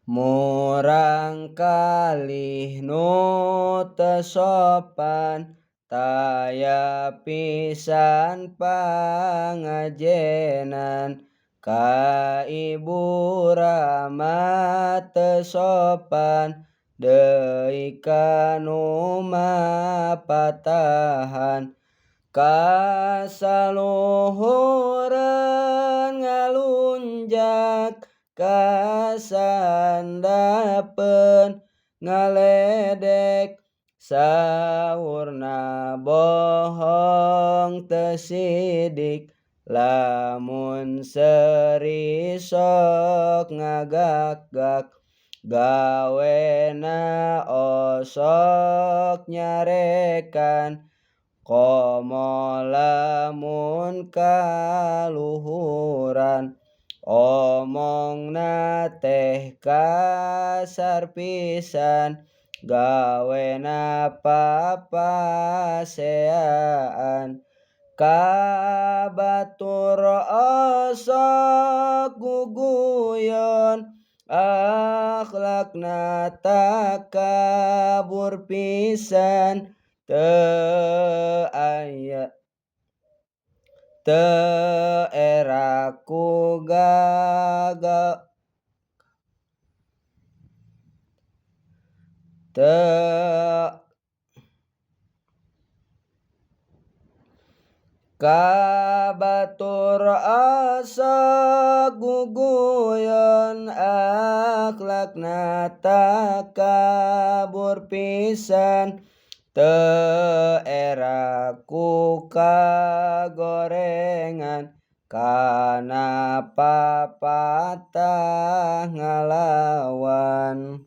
Murangkalih nu teu sopan taya pisan pangajenan ka ibu rama teu sopan deui ka nu mapatahan ka saluhureun ngalunjak ka sahandapeun ngaledek saurna bohong teu sidik lamun seuri sok ngagak-gak gawena osok nyarekan komo lamun kaluhuran omongna teh kasar pisan gawena papaseaan ka batur osok guguyon akhlakna takabur pisan teu aya teu era ku gagal teu ka batur osok guguyon akhlakna takabur pisan teu era ku kagorengan kana papatah ngalawan.